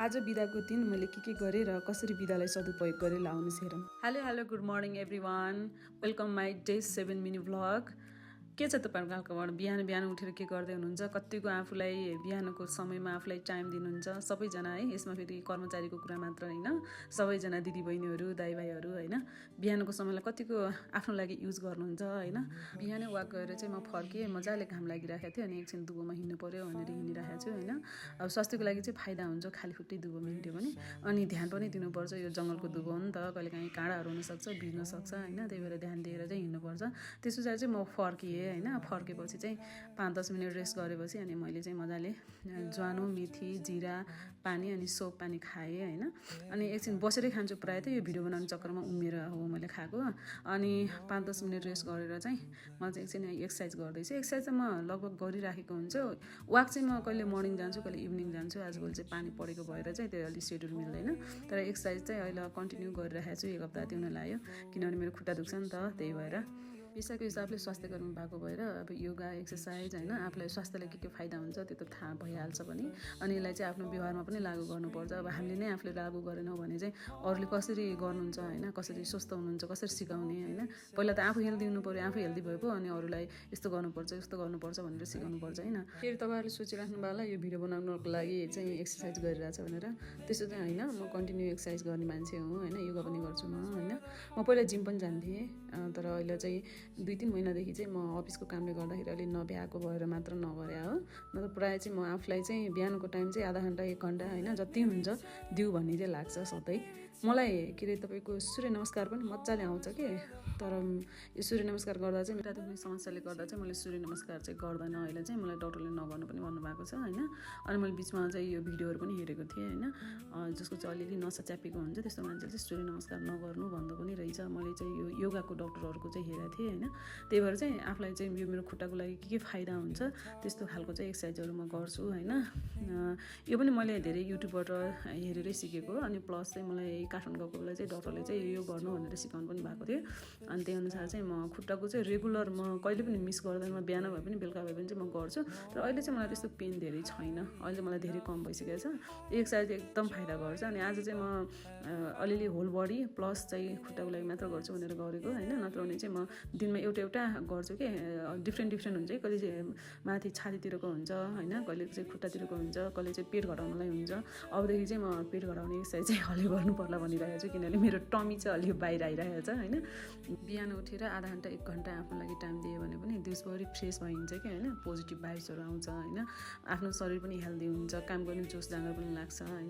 आज बिदाको दिन मैले के गरेँ र कसरी बिदालाई सदुपयोग गरेँ लाउनुहोस् हेरौँ। Hello good morning everyone, welcome my day 7 mini vlog. के छ तपाईँहरूको हालखबर? बिहान बिहान उठेर के गर्दै हुनुहुन्छ? कतिको आफूलाई बिहानको समयमा आफूलाई टाइम दिनुहुन्छ? सबैजना है, यसमा फेरि कर्मचारीको कुरा मात्र होइन, सबैजना दिदीबहिनीहरू दाइभाइहरू होइन, बिहानको समयलाई कतिको आफ्नो लागि युज गर्नुहुन्छ होइन। बिहानै वाक गरेर चाहिँ म फर्केँ, मजाले घाम लागिरहेको थियो अनि एकछिन दुबोमा हिँड्नु पऱ्यो भनेर हिँडिरहेको छु होइन। अब स्वास्थ्यको लागि चाहिँ फाइदा हुन्छ खाली खुट्टै दुबोमा हिँड्यो भने। अनि ध्यान पनि दिनुपर्छ, यो जङ्गलको दुबो हो नि त, कहिलेकाहीँ काँडाहरू हुनसक्छ, बिग्न सक्छ होइन, त्यही भएर ध्यान दिएर चाहिँ हिँड्नुपर्छ। त्यस पछाडि चाहिँ म फर्किएँ होइन। फर्केपछि चाहिँ 5-10 मिनट रेस्ट गरेपछि अनि मैले चाहिँ मजाले ज्वानो, मेथी, जिरा पानी अनि सोप पानी खाएँ होइन। अनि एकछिन बसेरै खान्छु प्रायः त, यो भिडियो बनाउने चक्करमा उमेर हो मैले खाएको। अनि 5-10 मिनट रेस्ट गरेर चाहिँ म चाहिँ एकछिन एक्सर्साइज गर्दैछु। एक्सर्साइज चाहिँ म लगभग गरिराखेको हुन्छु। वाक चाहिँ म कहिले मर्निङ जान्छु, कहिले इभिनिङ जान्छु। आजकल चाहिँ पानी परेको भएर चाहिँ त्यो अलिक सेड्युल मिल्दैन, तर एक्सर्साइज चाहिँ अहिले कन्टिन्यू गरिरहेको छु। 1 हप्ता तिउन लाग्यो किनभने मेरो खुट्टा दुख्छ नि त, त्यही भएर। पेसाको हिसाबले स्वास्थ्यकर्मी भएको भएर अब योगा एक्सर्साइज होइन, आफूलाई स्वास्थ्यलाई के फाइदा हुन्छ त्यो त थाहा भइहाल्छ पनि। अनि यसलाई चाहिँ आफ्नो व्यवहारमा पनि लागू गर्नुपर्छ। अब हामीले नै आफूले लागू गरेनौँ भने चाहिँ अरूले कसरी गर्नुहुन्छ होइन, कसरी स्वस्थ हुनुहुन्छ, कसरी सिकाउने होइन। पहिला त आफू हेल्दी हुनु पऱ्यो, आफू हेल्दी भयो अनि अरूलाई यस्तो गर्नुपर्छ यस्तो गर्नुपर्छ भनेर सिकाउनुपर्छ होइन। फेरि तपाईँहरूले सोचिराख्नु होला यो भिडियो बनाउनको लागि चाहिँ एक्सर्साइज गरिरहेछ भनेर, त्यस्तो चाहिँ होइन। म कन्टिन्यू एक्सर्साइज गर्ने मान्छे हुँ होइन, योगा पनि गर्छु म होइन। म पहिला जिम पनि जान्थेँ, तर अहिले चाहिँ 2-3 महिनादेखि चाहिँ म अफिसको कामले गर्दाखेरि अलि नभ्याएको भएर मात्र नगरे हो। नत्र प्रायः चाहिँ म आफूलाई चाहिँ बिहानको टाइम चाहिँ आधा घन्टा 1 घन्टा होइन जति हुन्छ दिउँ भन्ने चाहिँ लाग्छ सधैँ मलाई। के अरे तपाईँको सूर्य नमस्कार पनि मजाले आउँछ कि, तर यो सूर्य नमस्कार गर्दा चाहिँ मेरो दुख्ने समस्याले गर्दा चाहिँ मैले सूर्य नमस्कार चाहिँ गर्दैन अहिले चाहिँ। मलाई डक्टरले नगर्नु पनि भन्नुभएको छ होइन। अनि मैले बिचमा चाहिँ यो भिडियोहरू पनि हेरेको थिएँ होइन, जसको चाहिँ अलिअलि नसा च्यापेको हुन्छ त्यस्तो मान्छेले चाहिँ सूर्य नमस्कार नगर्नु भन्दा पनि रहेछ। मैले चाहिँ यो योगाको डक्टरहरूको चाहिँ हेरेको थिएँ होइन। त्यही भएर चाहिँ आफूलाई चाहिँ यो मेरो खुट्टाको लागि के फाइदा हुन्छ त्यस्तो खालको चाहिँ एक्सर्साइजहरू म गर्छु होइन। यो पनि मैले धेरै युट्युबबाट हेरेरै सिकेको हो। अनि प्लस चाहिँ मलाई काठमाडौँ गएको बेला चाहिँ डक्टरले चाहिँ यो गर्नु भनेर सिकाउनु पनि भएको थियो। अनि त्यही अनुसार चाहिँ म खुट्टाको चाहिँ रेगुलर म कहिले पनि मिस गर्दैन। म बिहान भए पनि बेलुका भए पनि चाहिँ म गर्छु। तर अहिले चाहिँ मलाई त्यस्तो पेन धेरै छैन, अहिले चाहिँ मलाई धेरै कम भइसकेको छ। एक्सर्साइज एकदम फाइदा गर्छ। अनि आज चाहिँ म अलिअलि होल बडी प्लस चाहिँ खुट्टाको लागि मात्र गर्छु भनेर गरेको होइन। नत्र भने चाहिँ म दिनमा एउटा गर्छु कि डिफ्रेन्ट हुन्छ कि, कहिले चाहिँ माथि छातीतिरको हुन्छ होइन, कहिले चाहिँ खुट्टातिरको हुन्छ, कहिले चाहिँ पेट घटाउनलाई हुन्छ। अबदेखि चाहिँ म पेट घटाउने एक्सर्साइज चाहिँ अलि गर्नु पर्ला भनिरहेको छु, किनभने मेरो टमी चाहिँ अलि बाहिर आइरहेको छ होइन। बिहान उठेर आधा घन्टा 1 घन्टा आफ्नो लागि टाइम दियो भने पनि दिउँसभरि फ्रेस भइन्छ कि होइन, पोजिटिभ भाइब्सहरू आउँछ होइन, आफ्नो शरीर पनि हेल्दी हुन्छ, काम गर्ने जोस जाँगर पनि लाग्छ होइन।